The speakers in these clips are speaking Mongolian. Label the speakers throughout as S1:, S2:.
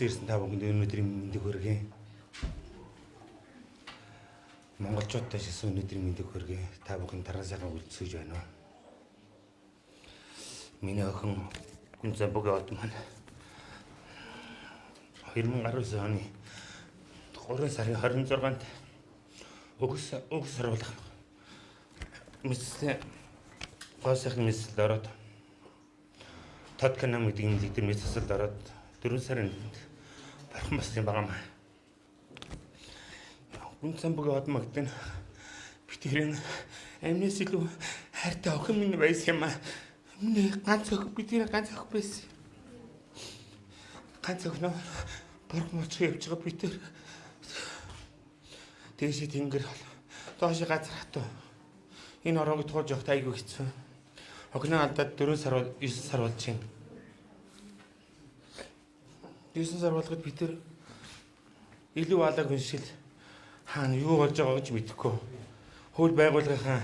S1: Уулзсан ирсэн та бүхэнд өнөөдрийн мэндийг хүргэе. Монголчуудтай шилсэн өнөөдрийн мэндийг хүргэе. Та бүхэн тарган сайхан үлдсэж байна уу? Миний охин Гүн Замбугийн од маань 2019 оны 3 сарын 26-нд өгс саруулах мэтлээ гоо сайхан мэтлэлд ороод Тодканам гэдэг имлэг дээр мэд засалд ороод 4 сарын 1-нд бархан болсон юм байгаа маа. Гүн Замбугийн од магтан бид тэрэн амнаас илүү хайртай охин минь байсан юм аа. Миний ганц охин, бидний ганц охин байсан. Ганц охиноо бурхан мууч явж байгаа бид тэр дээшээ тэнгэр доош газар хатуу. Энэ ороог туулж явахад айгүй хэцүү. Охиноо алдаад 4 сар 9 сар болж байна. 9 сар болгоод бид тэр илүү алаг хүн шиг хаана юу болж байгааг ч мэдэхгүй. Хууль байгууллагынхаа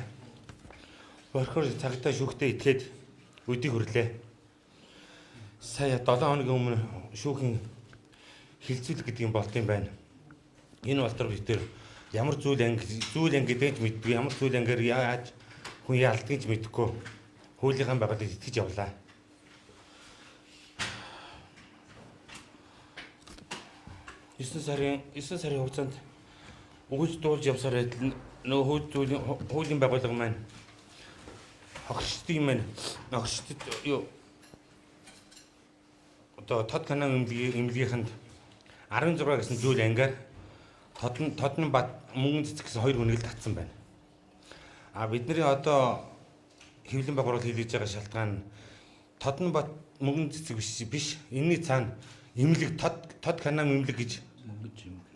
S1: борхор цагтаа шүүхтээ итгээд өдийг хүрлээ. Сая 7 хоногийн өмнө шүүхийн хилцүүлэг гэдэг юм болт юм байна. Энэ болтор бид тэр ямар зүйл анги гэдгийг ч мэддгүй, ямар зүйл ангиар яаж хүн яалдгийг ч мэдэхгүй. Хуулийнхаа байгууллагад итгэж явлаа. 9 сарын хугацаанд өгөж дуулж явсаар байтал нөгөө хуулийн байгууллага маань хогшдсон юм байна. Хогшдод юу одоо тод канал эмнэлгийнхэнд 16 гэсэн зүйл ангаар Тодон Бат мөнгөн цэцэг гэсэн хоёр хүнийг л татсан байна. А бидний одоо хэвлэн байгуулалт хийлгэж байгаа шалтгаан нь Тодон Бат мөнгөн цэцэг биш. Энэний цаана эмнэлэг тод канам эмнэлэг гэж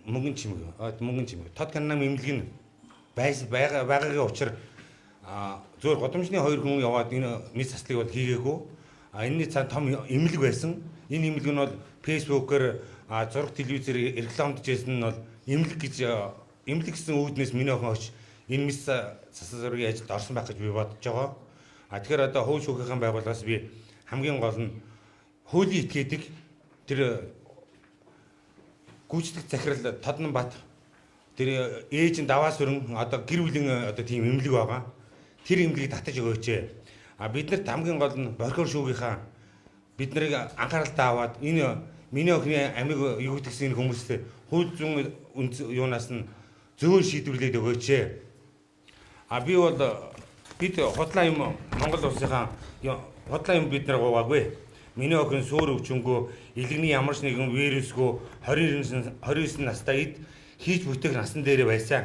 S1: мөнгөн чимэг. Мөнгөн чимэг. Тод канам эмнэлэг нь байгаагийн учир зөвхөн годамжны хоёр хүн яваад энэ мэс заслыг бол хийгээгүй. А энэний цаана том эмнэлэг байсан. Энэ эмнэлэг нь бол фэйсбүүкээр зураг телевизээр рекламдж байсан нь бол эмнэлэг гэж эмнэлэг гэсэн үүднээс миний охин очиж энэ мэс засал зургийн ажилд орсон байх гэж би бодож байгаа. А тэгэхээр одоо хууль шүүхийн байгууллагаас би хамгийн гол нь хуулийн этгээдэг тэр гүйцэтгэх захирал Тодон Бат тэр ээж нь даваа сүрэн одоо гэр бүлийн одоо тийм эмнэлэг байгаа. Тэр эмнэлгийг татаж өгөөч. А бид нарт хамгийн гол нь борхор шүүгийнхаа бид нарыг анхааралтай аваад энэ миний охины амийг югдгсэн энэ хүмүүст хууль зүйн юунаас нь зөөр шийдвэрлээд өгөөч. А би бол бид худлаа юм Монгол улсынхаа худлаа юм бид нар гуйгаагүй. Миний охин суур өвчнгөө илгэний ямар ч нэгэн вирусгүй 29 настай эд хийж бүтээх насан дээрээ байсан.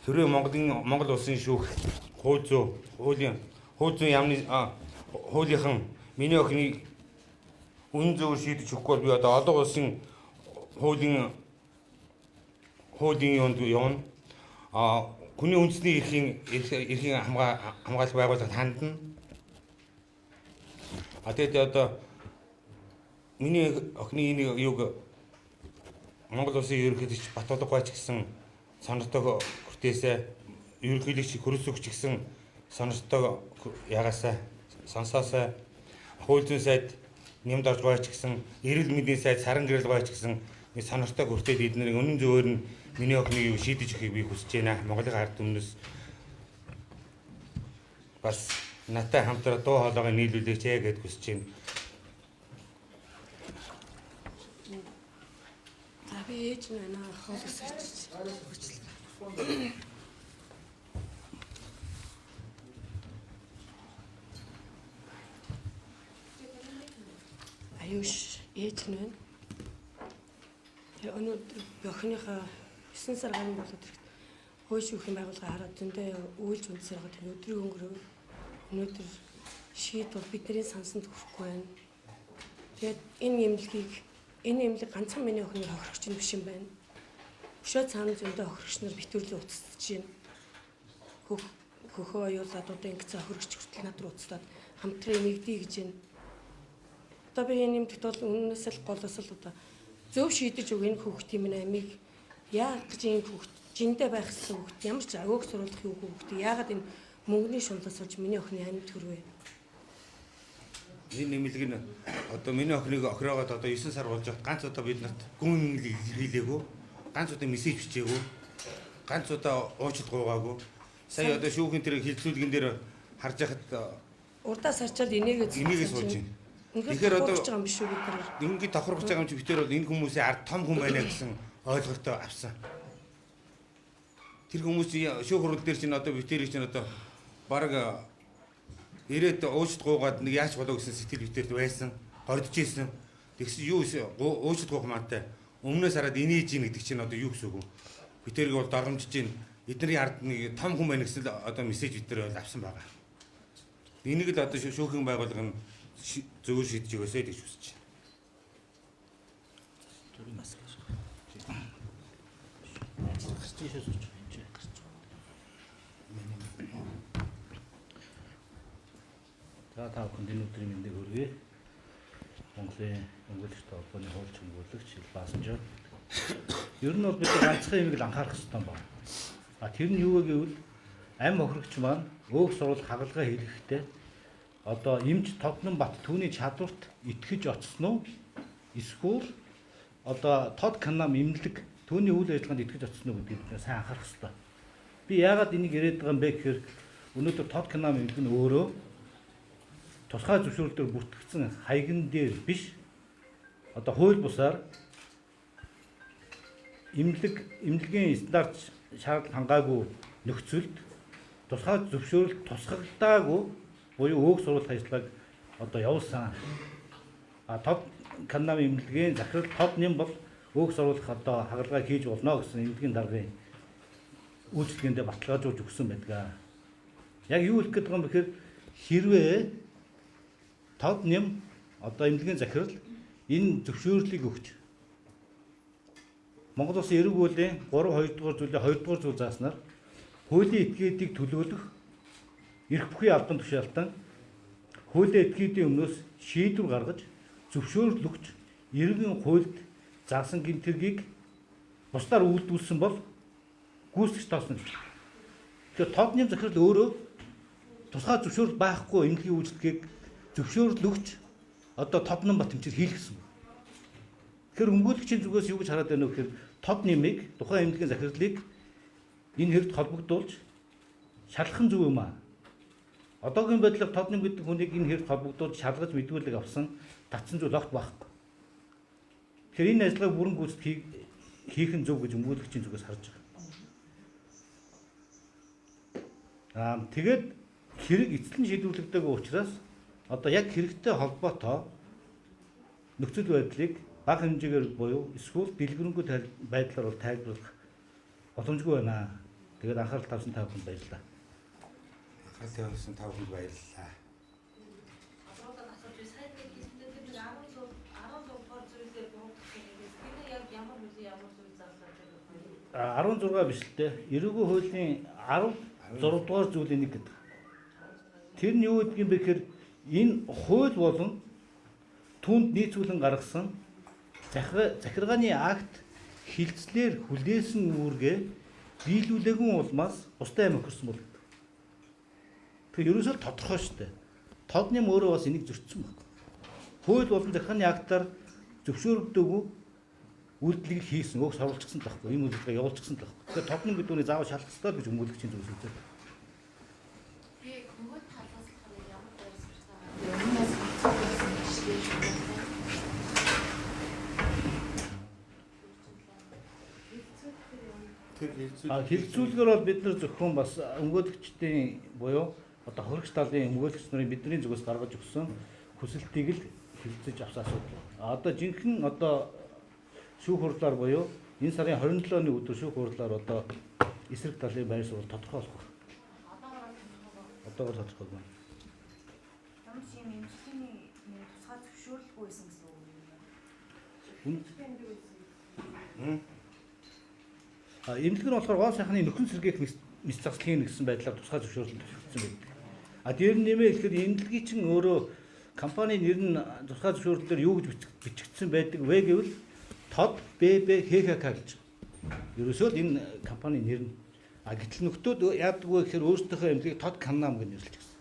S1: Хэрвээ Монгол улсын шүүх хууль зүйн яамны хуулийнхан миний охиныг үнэн зөвөр шийдэж өгөхгүй бол би одоо олон улсын хуулийн юунд явна. А хүний үндэсний эрхийн хамгаалах байгууллагад хандна. А тэгээд одоо миний охины энэ юуг Монгол улсын ерөнхийлөгч Батулга ч гэсэн сонортой хүртээсээ ерөнхийлөгч Хөрөлсөгч гэсэн сонортой ягаасаа сонсоосаа хууль зүйн сайд нэмд орж байгаа ч гэсэн эрүүл мэндийн сайд саран гэрэл байгаа ч гэсэн сонортой хүртээд эднэрийг үнэн зөвөөр нь миний охиныг юу шийдэж өгөхийг би хүсэж байна. Монголын ард түмнээс бас надтай хамтраа дуу хоолойгоо нийлүүлээч ээ гэд хүсэж байна.
S2: За би ээж нь байна. Хоол өсөж хүчлээ. Аюуш ээж нь байна. Тэгээ өнөөдөр би охиныхоо 9 сар гарan болоод ирэхэд хууль шүүхийн байгууллага хараад зөндөө үйлж үндэсээр байгаа. Тэр өдрийг өнгөрөв. Өнөөдөр шийдвэр бидний сансанд хүрэхгүй байна. Тэгээд энэ эмнэлэг ганцхан миний охиныг хохирогч нь биш юм байна. Өшөө цаана зөндөө хохирогч нар битүүрлээ уцтаж байна. Хөхөө оюулаад одоо ингэсэн хохирогч хүртэл над руу уцтаад хамтран эмэгдээ гэж байна. Одоо би энэ эмнэлэгт бол үнэнээс л голоос л одоо зөв шийдэж өг энэ хүүхдийн минь амийг яагаад гэж энэ хүүхд жиндэ байх ёстой хүүхд ямар ч агиог суруулах юу хүүхд яагаад энэ мөнгөний шунлаас болж миний охины амьд хөрвэ.
S1: Энэ нэмэлэг нь одоо миний охиныг охироогоод одоо 9 сар болж байхад ганц удаа бид нарт гүн илэрхийлээгүй, ганц удаа мессеж бичээгүй, ганц удаа уучлалт гуйгаагүй. Сая одоо шүүхийн тэр хилцүүлгэн дээр харж байхад
S2: Урдаас харчаал энийгээ
S1: энийгээ сууж байна.
S2: Тэгэхээр
S1: Тэгэхээр
S2: одоо
S1: одоо
S2: байгаа юм биш үү бид нар.
S1: Ингээд тохиргож байгаа юм чи битэр бол энэ хүмүүсийн ард том хүн байна гэсэн ойлголтоо авсан. Тэр хүмүүс шүүх хурал дээр чинь одоо битэрийг чинь одоо бараг ирээд уучлалт гуйгаад нэг яаж болоо гэсэн сэтгэл битэрд байсан, гордож исэн. Тэгсэн юу уучлалт гуйх маантай өмнөөс хараад инээж ийн гэдэг чинь одоо юу гэсэн үг вэ? Битэрийг бол дормжиж ийн. Эдний ард нэг том хүн байна гэсэн л одоо мессеж битэр бол авсан байгаа. Энийг л одоо шүүхийн байгууллага нь зөвөр шийдэж өгөөсэй гэж хүсэж байна.
S3: За та бүхэнд энэ өдрийн мэндийг хүргэе. Монголын өмгөөлөгчтэй холбооны хуульч өмгөөлөгч Илбаасанжоо. Ер нь бол бид ганцхан юмыг л анхаарах ёстой юм байна. А тэр нь юу вэ гэвэл ам хохирогч маань өөх сурвал хагалгаа хийлгэхдээ одоо эмч Тоднон Бат түүний чадварт итгэж очсон уу? Эсвэл одоо Тод Канам эмнэлэг түүний үйл ажиллагаанд итгэж очсон уу гэдгийг бид сайн анхаарах ёстой. Би яагаад энийг яриад байгаа юм бэ гэхээр өнөөдөр Тод Канам эмнэлэг нь өөрөө тусгай зөвшөөрлөөр бүртгэгдсэн хаяган дээр биш одоо хууль бусаар эмнэлгийн стандарт шаардлага хангаагүй нөхцөлд тусгай зөвшөөрөл тусгагдаагүй буюу өөх сурвалжлах ажиллагааг одоо явуулсан. А Тод Канам эмнэлгийн захирал Тод Нэм бол өөх сурвалжлах одоо хагалгаа хийж болно гэсэн эмнэлгийн даргын үйлчилгээндээ баталгаажуулж өгсөн байдаг. Яг юу хэлэх гээд байгаа юм бэхээр хэрвээ Тод Нэм одоо эмнэлгийн захирал энэ зөвшөөрлийг өгч Монгол Улсын эрэг хуулийн 3 2 дугаар зүйлээ 2 дугаар зүйл зааснаар хуулийн этгээдийг төлөөлөх эрх бүхий албан тушаалтан хуулийн этгээдийн өмнөөс шийдвэр гаргаж зөвшөөрөл өгч иргэн хуульд заасан гэмт хэргийг бусдаар үйлдүүлсэн бол гүйцэтгэж тооцно гэж. Тэгэхээр Тод Нэм захирал өөрөө тусгай зөвшөөрөл байхгүй эмнэлгийн үйлчлэгийг зөвшөөрөл өгч одоо Тод Нэм Бат эмчээр хийлгэсэн. Тэгэхээр өмгөөлөгчийн зүгээс юу гэж хараад байна вэ гэхээр Тод Нэмийг тухайн эмнэлгийн захирлыг энэ хэрэгт холбогдуулж шалгах нь зөв юм аа. Одоогийн байдлаар Тод Нэм гэдэг хүнийг энэ хэрэгт холбогдуулж шалгаж мэдүүлэг авсан татсан зүйл огт байхгүй. Тэгэхээр энэ ажиллагааг бүрэн гүйцэтгэх хийх нь зөв гэж өмгөөлөгчийн зүгээс харж байгаа. Аа тэгээд хэрэг эцэслэн шийдвэрлэгдээгүй учраас одоо яг хэрэгтэй холбоотой нөхцөл байдлыг бага хэмжээгээр буюу эсвэл дэлгэрэнгүй байдлаар бол тайлбарлах боломжгүй байна. Тэгээд анхаарал тавьсан та бүхэнд баярлалаа.
S1: Анхаарал тавьсан та бүхэнд баярлалаа.
S4: Асуултанд асууж сайн нэг хэлсэн тэр 16 дугаар зүйлээр буруутгах юм. Тэр яг ямар хуулийн ямар зүйл зарлаа тэр
S3: 16 биш л дээ. Эрэггүй хуулийн 16 дугаар зүйлийн нэг гэдэг. Тэр нь юу гэдэг юм бэ гэхээр энэ хууль болон түүнд нийцүүлэн гаргасан захиргааны акт хилцлэр хүлээсэн үүргээ биелүүлээгүй улмаас бусдад амь өхөрсөн бол гэдэг. Тэгэхээр ерөөсөө тодорхой шүү дээ. Тод Нэм өөрөө бас энийг зөрчсөн баг. Хууль болон захиргааны актаар зөвшөөрөгдөөгүй үйлдэлийг хийсэн, өөх сурвалжчихсан л байхгүй, ийм үйлдэлгээ явуулчихсан л байхгүй. Тэгэхээр Тод Нэм гэдэг үнийг заавал шалгах ёстой гэж өмгөөлөгчийн зүгээс үздэг.
S5: Би хөнгөн талаас болохоор ямар байр суурьтай байгаа юм. Өмнөөс хэцүү байсан бичлэг шүү дээ.
S3: Хилцүүлгээр бол бид нар зөвхөн бас өмгөөлөгчдийн буюу одоо хөрөгч талын өмгөөлөгч нарын бидний зүгээс гаргаж өгсөн хүсэлтийг л хилцэж авсан асуудал. Одоо жинхэнэ одоо шүүх хурлаар буюу энэ сарын 27-ны өдөр шүүх хурлаар одоо эсрэг талын байр суурь тодорхой болох. Одоогоор тодорхойгүй.
S6: Ямар ч юм эмчилгээний тусгай зөвшөөрлгүй байсан гэсэн үг юм.
S3: Эмнэлэг нь болохоор гол сайхны нөхөн сэргээх мэс заслын гэсэн байдлаар тусгай зөвшөөрлөнд тушигдсан байдаг. А дээр нь нэмээ хэлэхэд эмнэлгийн чинь өөрөө компани нэр нь тусгай зөвшөөрлөөр юу гэж бичигдсэн байдаг вэ гэвэл Тод ББ ХХК гэж. Ерөөсөө л энэ компани нэр нь. А гэтэл нөхдүүд яадаг вэ гэхээр өөрсдийнхөө эмнэлгийг Тод Канам гэж нэрлэж гисэн.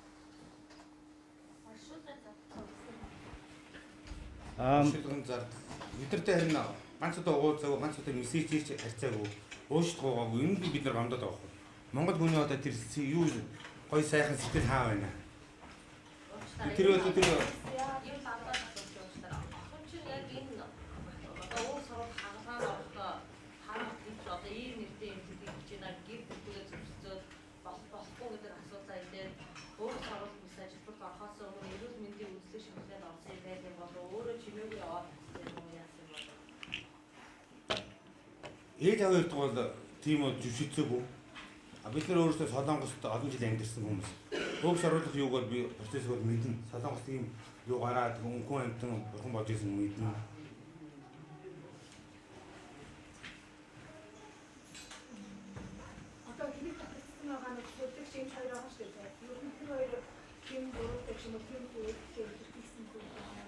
S1: Шилгэн зардал. Бид нартай харин ганц удаа уулзаагүй, ганц удаа мессеж хийж харьцаагүй, уушлах гоогүй. Энэ бид нар гомдоод байгаа байхгүй. Монгол хүний одоо тэр юу гой сайхан сэтгэл хаа байна. Тэр бол тэр
S4: юм лавлаад асууж уучлаарай. Охин чинь яг энэ одоо уур сурвал хагалгаанд орохдоо харах гэж одоо ийм нэртэй юм гэж байна. Гэр бүлтэйгээ зөрчилдөөд болохгүй гэдэг асуудлаа илээд уур сурвал бүс ажилбарт орохоос өмнө эрүүл мэндийн үзлэг шинжилгээнд орсон юм байл юм болов өөрөө чимээгүй яваад татсан юм уу яасан юм бол?
S1: Ээж аваа ирдэг бол тийм бол зөвшөөцөөгүй. А бид нар өөрсдөө Солонгост олон жил амьдарсан хүмүүс. Хөөх оруулах юуг бол би процессыг бол мэднэ. Солонгост ийм юу гараад хүн амьтан бурхан болж исэн мэднэ.
S7: Одоо хэрэг татагдсан байгаа нэг зөвлөгч юм хоёр байгаа шүү дээ. Ер нь тэр хоёр хэм буруутай ч юм уу хэм зөв илэрхийлсэн зүйл байна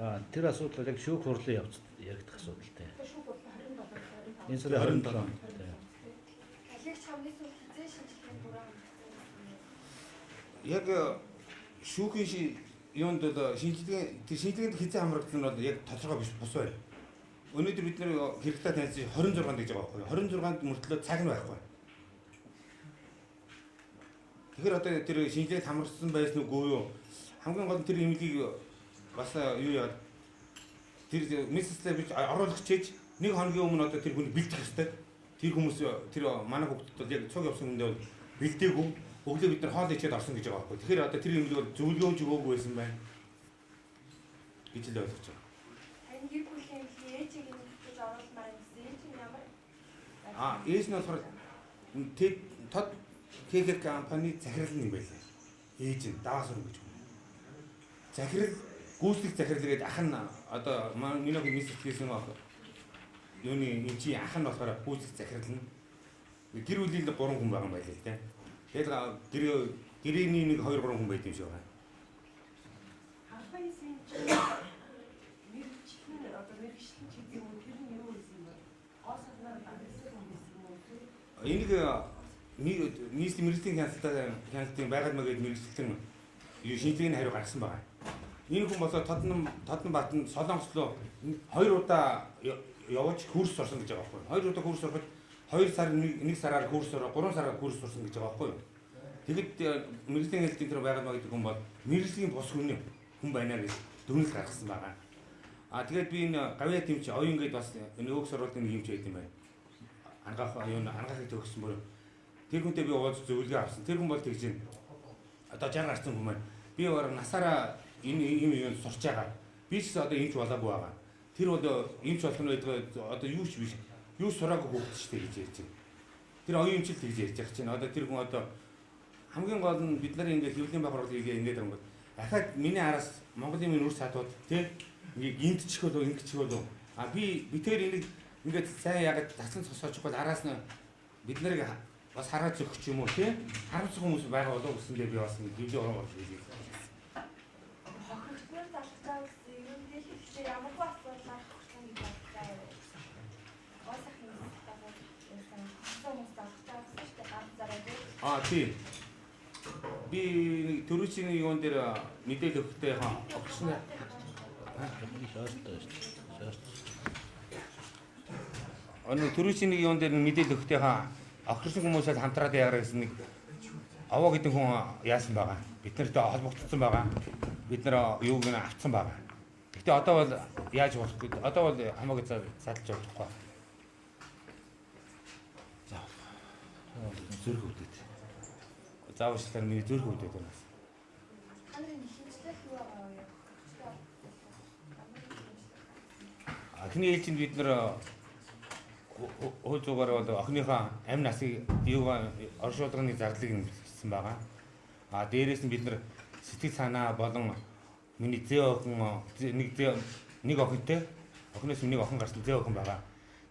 S7: уу?
S3: Тэр асуудал яг шүүх хурлын явцад яригдах асуудалтай.
S7: Шүүх хурл 27
S3: Энэ сарын 27-нд.
S5: Алигч хамгийн сүүлд хизээ шинжилгээнд буруу хангагдсан юм.
S1: Яг шүүхийн юунд бол шинжилгээ тэр шинжилгээнд хизээ хамрагдсан нь бол яг тодорхой биш бус байна. Өнөөдөр бид нэр хэрэгтэй таньсан 26-нд гэж байгаа байхгүй юу? 26-нд мөртлөө цаг нь байхгүй. Тэгэхээр одоо тэр шинжилгээнд хамрагдсан байсан үгүй юу? Хамгийн гол нь тэр эмнэлгийг бас юу яа тэр мессежлээ бич оруулах чиж нэг хоногийн өмнө одоо тэр хүнийг бэлдэх ёстой. Тэр хүмүүс тэр манай хүүхдүүд бол яг цуг явсан хүндээ бол бэлдээгүй. Өглөө бид нар хоол ичээд орсон гэж байгаа байхгүй. Тэгэхээр одоо тэр эмнэлэг бол зөвлөгөөж өгөөгүй байсан байна гэж л ойлгож байгаа.
S5: Харин гэр бүлийн эмнэлгийн ээжийг нь татаж оруулмаар юм гэсэн. Ээж нь ямар
S1: Ээж нь болохоор тэд тод КК компани захирал юм байлаа. Ээж нь даваасар гэж хүн. Захирал гүйцэтгэх захирал гэдэг ах нь одоо миний охин мессеж хийсэн баг. Юуны энэ чи ах нь болохоор гүйцэтгэх захирал нь гэр бүлийн 3 хүн байгаа юм байлаа л дээ. Тэгэл гэр гэрээний нэг 2 3 хүн байд юм шиг байна.
S8: Хагалгаа хийсэн чинь мэрэгчлэн одоо мэрэгчлэн ч гэдэг юм уу тэр нь юу байсан бэ? Гоо сайхнаар дагсан хүн байсан юм уу?
S1: Энийг нийслэлийн мэрэгжлийн хяналттай хяналтын байгаль маяг мэрэгчлэн юу шинжилгээний хариу гаргасан байгаа. Энэ хүн болоо Тодон Бат нь Солонгос руу 2 удаа явж курс сурсан гэж байгаа байхгүй юу? 2 удаа курс сурахад 2 сар 1 сараар курс сураа 3 сараар курс сурсан гэж байгаа байхгүй юу? Тэгэд мэрэгжлийн хяналтын тэр байгаль маяг гэдэг хүн бол мэрэгжлийн бус хүн хүн байна гэж дүгнэлт гаргасан байгаа. А тэгээд би энэ гавьяа тэмч оюун гээд бас энэ өөх сургуулийн нэг юмч байд юм байна. Ангаах юу ангаахыг төгссөн бүр тэр хүнтэй би уулз зөвлөгөө авсан. Тэр хүн бол тэгж юм. Одоо 60 гарсан хүн маань. Би бараг насаараа энэ ийм юм сурч байгаа. Би ч гэсэн одоо эмч болоогүй байгаа. Тэр бол эмч болох нь байдаг одоо юу ч биш. Юу сураагүй хүүхэд ч гэж ярьж байна. Тэр оюун эмчил тэгж ярьж байгаа чинь. Одоо тэр хүн одоо хамгийн гол нь бид нарын ингээд хэвлэлийн байгууллага хийгээ ингээд байгаа юм. Ахаад миний араас Монголын минь үр садууд тий ингээд гинтчих болов ингэчих болов. А би битээр энийг ингээд сайн ягаад тасан цосоочих бол араас нь бид нарыг бас хараа зөхөх юм уу тий харамсах хүмүүс байгаа болов гэсэндээ би бас нэг хэвлэлийн орон орж хийлээ.
S5: Хохирогчноор залгаж байгаа гэсэн юм дэлхийд ямар хөө асуудлаар хохирсон гэж бодож байгаа юм. Гоо сайхны дагуу байсан. Хүмүүс залгаж байгаа гэсэн шүү дээ ганц зараа тий.
S1: А тий. Би нэг төрүүчийн юун дээр мэдээлэл өгөхдөө огшны
S3: Шаардтай шүү дээ. Шаардтай.
S1: Өнөө төрүүчийн нэг юун дээр мэдээлэл өгөхдөө огшсон хүмүүсээ хамтраад яараа гэсэн нэг аваа гэдэг хүн яасан байгаа. Бид нартай холбогдсон байгаа. Бид нар юуг нь авцсан байгаа. Гэхдээ одоо бол яаж болох вэ? Одоо бол хамаагүй задлж болохгүй. За. Зүрх өвдөд. Заавчлаар миний зүрх өвдөд байна.
S5: Та нарын хэмжлэл юу байгаа вэ?
S1: Охины ээлжинд бид нар хууль зуугаар бол охиныхоо амь насыг юугаа оршуулгын зардлыг нэмсэн байгаа. А дээрээс нь бид нар сэтгэл санаа болон миний зээ охин нэг зээ нэг охинтой охиноос нэг охин гарсан зээ охин байгаа.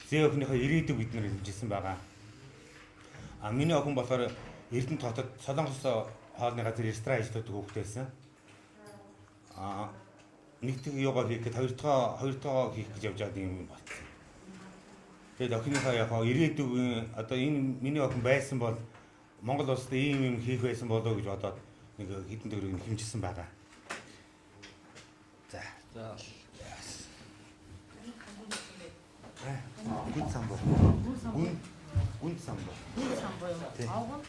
S1: Зээ охиныхоо ирээдүг бид нар хэмжижсэн байгаа. А миний охин болохоор Эрдэнэт хотод Солонгос хоолны газар ресторан ажилладаг хүүхэд байсан. А нэг тэг юугаа хийх гээд хоёр дахь хийх гэж явж байгаа юм болцсон. Тэгээд охиныхоо яг ирээдүг одоо энэ миний охин байсан бол Монгол улсад ийм юм хийх байсан болоо гэж бодоод нэг хэдэн төгрөг хэмжсэн байгаа.
S3: За.
S1: Гүн самбуу. Гүн самбуу.
S4: Гүн самбуу юм. Овгон.